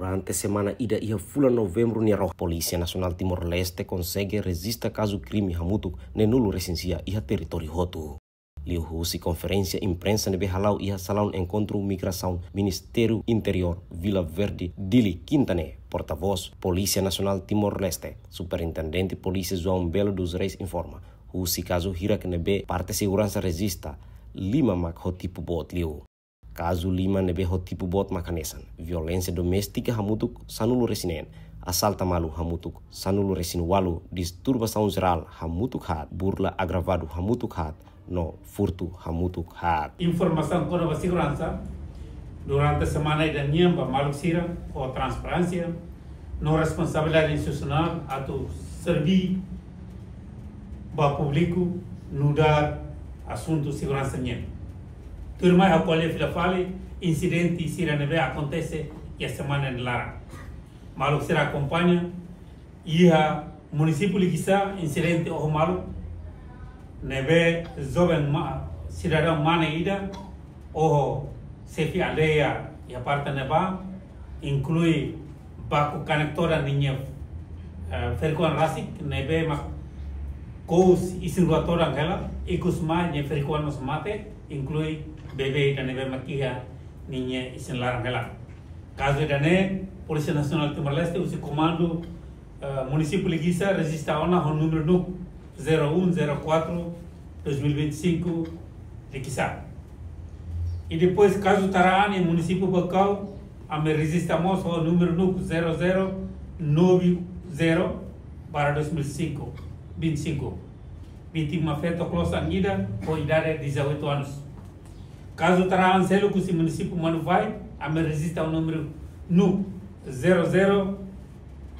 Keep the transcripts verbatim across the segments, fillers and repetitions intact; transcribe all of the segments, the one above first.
Durante semana ida iha fulan Novembru nia rohan, Polísia Nasionál Timor-Leste konsege rejista kazu krime hamutuk neen-nulu resin sia iha territóriu hotu. Liuhusi konferénsia imprensa ne'ebé hala'o iha salaun enkontru migrasaun Ministériu Interiór, Vila Verde, Dili, Kinta ne'e, portavós Polísia Nasionál Timor-Leste, Superintendente Polísia João Belo dos Reis informa, husi kazu hirak ne'ebé parte seguransa rejista, lima mak ho tipu boot liu. Kazu lima ne'ebé ho tipu boot mak hanesan: violénsia doméstika hamutuk sanulu resin neen, asalta malu hamutuk sanulu resin ualu, disturbasaun jerál hamutuk haat, burla agravadu hamutuk haat, no furtu hamutuk haat. Informasaun kona-ba seguransa durante semana ida nian ba maluk sira ho transparénsia no responsabilidade institusionál atu serbí ba públiku nu'udar asuntu seguransa nian. Tuirmai ha'u ko'alia fila fali insidente sira ne'ebé akontese iha semana nia laran. Maluk sira akompaña, iha munisípiu Likisá insidente oho malu, ne'ebé joven ma-, sidadaun mane ida oho xefe aldeia iha parte ne'ebá, inklui baku kanek todan ninia, eh, ferik-oan rasik, ne'ebé mak kous isin-rua todan hela, ikusmai nia ferik-oan mós mate, inklui bebé ida ne'ebé mak iha ninia isin-laran hela. Kazu ida-ne'e, Polísia Nasionál Timor-Leste husi komandu, eh, munisípiu Likisá rejista ona ho númeru NUC zero um zero quatro dois mil e vinte e cinco Likisá. I depois kazu taraan iha munisípiu Baucau, ami rejista mós ho númeru NUC zero zero nove zero barra dois mil e cinco, vinte e cinco. Vítima feto klosan ida ho idade dezoito anos. Kazu taraan seluk husi munisípiu Manuvai, ami rejista ho númeru NUC zero zero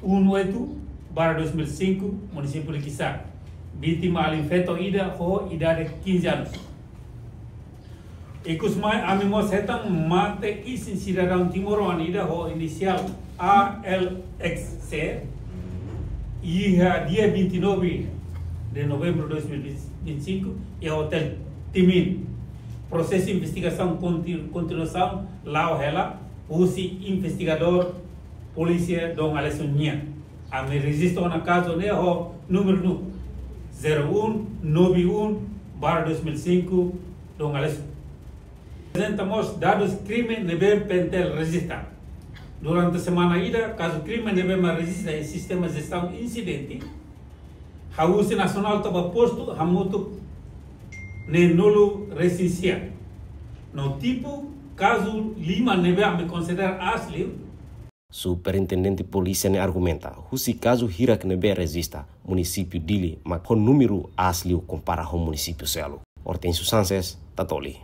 um oito barra dois mil e cinco, munisípiu Likisá. Vítima alin feto ida ho idade quinze anos. Ikusmai ami mós hetan mate isin sidadaun timoroan ida ho inisiál A L X C, iha dia vinte e nove de novembro de dois mil e vinte e cinco, iha Hotel Timin. Prosesu investigasaun konti-, kontinuasaun la'o hela, husi investigadór polísia Dom Alessio nian. Ami rejista ona kazu ne'e ho númeru NUC zero um nove um barra dois mil e cinco, Dom Alessio. Aprezenta mós dadus krime ne'ebé PNTL rejista. Durante semana ida, kazu krime ne'ebé mak rejista iha sistema jestaun insidente, hahú husi nasionál to'o ba postu hamutuk neen-nulu resin sia. No tipu kazu lima ne'ebé ami konsidera aas liu. Superintendente Polísia ne'e argumenta, husi kazu hirak ne'ebé rejista, munisípiu Dili mak ho númeru aas liu kompara ho munisípiu seluk. Hortensio Sanches, Tatoli.